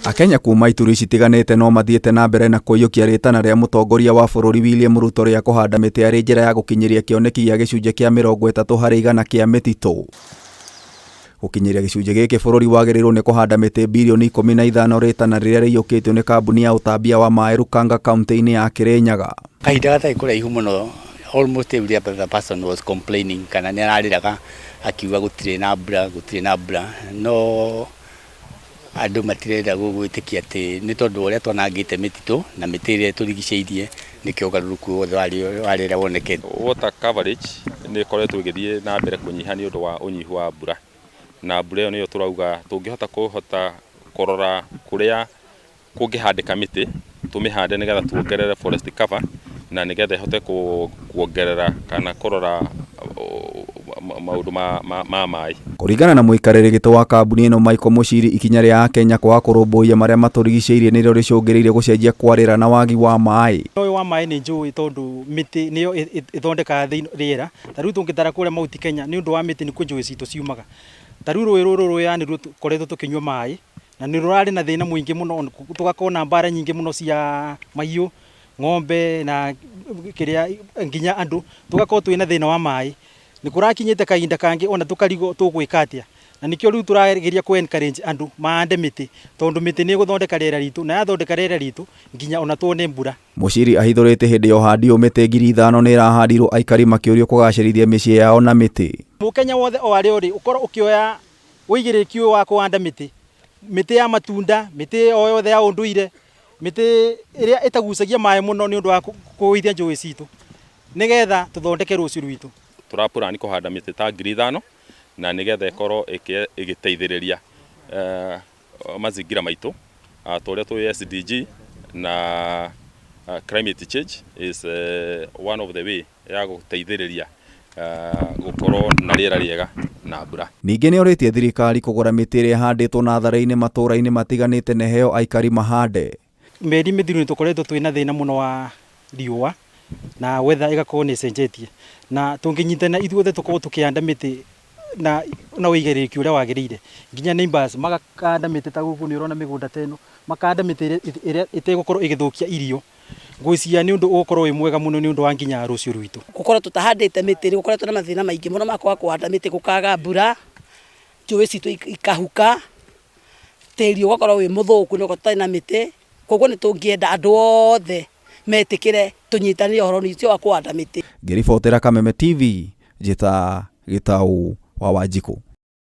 Akenya kuma ituri citiganĩte no mathiĩte na mbere na kũiyũkia rĩtana rĩa mũtongoria wa bũrũri William Ruto rĩa kũhanda mĩtĩ arĩ njĩra ya gũkinyĩria kĩoneki gĩa gĩcunjĩ kĩa 30% kĩa mĩtitũ. Gũkinyĩria gĩcunjĩ gĩkĩ bũrũri wagĩrĩirwo nĩ kũhanda mĩtĩ birioni 15 rĩtana rĩrĩa rĩiyũkĩtio nĩ kambuni ya ũtambia wa maĩ Rukanga kaunti-inĩ ya Kirinyaga. Kahinda gatarĩ kũraihu mũno almost every other person was complaining kana nĩ ararĩraga akiuga gũtirĩ na mbura gũtirĩ na mbura no andũ matirenda gwĩtĩkia atĩ nĩ tondũ wa ũrĩa twanangĩte mĩtitũ na mĩtĩ ĩrĩa ĩtũrigicĩirie nĩkĩo ũgarũrũku wothe wa rĩera wonekete. Water coverage nĩ ĩkoretwo ĩgĩthiĩ na mbere kũnyiha nĩ ũndũ wa ũnyihu wa mbura, na mbura ĩyo nĩyo tũrauga tũngĩhota kũhota kũrora kũrĩa kũngĩhandĩka mĩtĩ tũmĩhande nĩgetha tuongerere forest cover na nĩgetha ĩhote kuongerera kana kũrora maũndũ ma maĩ. Kũringana na mũikarĩri gĩtĩ wa kambuni ĩno Michael Muchiri, ikinya rĩa Akenya kwaga kũrũmbũiya marĩa matũrigicĩirie nĩrĩo rĩcũngĩrĩirie gũcenjia kwa rĩera na wagi wa maĩ. Ũyũ wa maĩ nĩ njũĩ tondũ mĩtĩ nĩyo ĩthondekaga rĩera. Ta rĩu tũngĩtara kũrĩa Mount Kenya nĩ ũndũ wa mĩtĩ nĩkuo njũĩ citũ ciumaga. Ta rĩu rũĩ rũrũ rũĩ nĩruo tũkoretwo tũkĩnyua maĩ na nĩ rũrarĩ na thĩna mũingĩ mũno, tũgakorwo na mbara nyingĩ mũno cia mahiũ, ng'ombe na kĩrĩa nginya andũ, tũgakorwo twĩna thĩna wa maĩ. Nĩ kũrakinyĩte kahinda kangĩ ona tũkarigwo tũgwĩka atĩa, na nĩkĩo rĩu tũrageria kũ encourage andũ mahande mĩtĩ, tondũ mĩtĩ nĩ ĩgũthondeka rĩera ritũ, na yathondeka rĩera ritũ nginya ona tuone mbura. Muchiri ahithũrĩte hĩndĩ ya ũhandi ũyũ mĩtĩ 5000 nĩ ĩrahandirwo aikari makĩũrio kũgacĩrithia mĩciĩ yao na mĩtĩ. Mũkenya wothe o harĩa ũrĩ ũkorwo ũkĩoya ũigĩrĩrĩki ũyũ wa kũhanda mĩtĩ, mĩtĩ ya matunda, mĩtĩ o yothe ya ũndũire, mĩtĩ ĩrĩa ĩtagucagia maĩ mũno nĩ ũndũ wa kũgũithia njũĩ citũ, nĩgetha tũthondeke rũciũ rwitũ. Tũrapurani kũhanda mĩtĩ ta 5000 na nĩgetha ĩkorwo ĩgĩteithĩrĩria mazingira maitũ ta ũrĩa tũĩ SDG na climate change is one of the way ya gũteithĩrĩria gũkorwo na rĩera rĩega na mbura. Ningĩ nĩ orĩtie thirikari kũgũra mĩtĩ ĩrĩa ĩhandĩtwo natharĩ-inĩ matũũra-inĩ matiganĩte na ĩheo aikari mahande. Mĩeri mĩthiru nĩ tũkoretwo twĩna thĩna mũno wa riũa na weather ĩgakorwo nĩ ĩcenjetie, na tũngĩnyitana ithuothe tũkorwo tũkĩhanda mĩtĩ na ũigĩrĩrĩki ũrĩa wagĩrĩire, nginya neighbors makahanda mĩtĩ ta gũkũ nĩ ũrona mĩgũnda ta ĩno, makahanda mĩtĩ ĩrĩa ĩtegũkorwo ĩgĩthũkia irio, ngwĩciria nĩ ũndũ ũgũkorwo wĩ mwega mũno nĩ ũndũ wa nginya rũciũ rwitũ. Gũkorwo tũtahandĩte mĩtĩ nĩ gũkoretwo na mathĩna maingĩ mũno ma kwaga kũhanda mĩtĩ, gũkaga mbura, njũĩ citũ ikahuka, tĩri ũgakorwo wĩ mũthũku nĩ gũkorwo tũtarĩ na mĩtĩ, koguo nĩ tũngĩenda andũ othe metĩkĩre tũnyitanĩre ũhoro-inĩ ũcio wa kũhanda mĩtĩ. Ngĩribotera Kameme TV, njĩta Gĩtaũ wa Wanjikũ.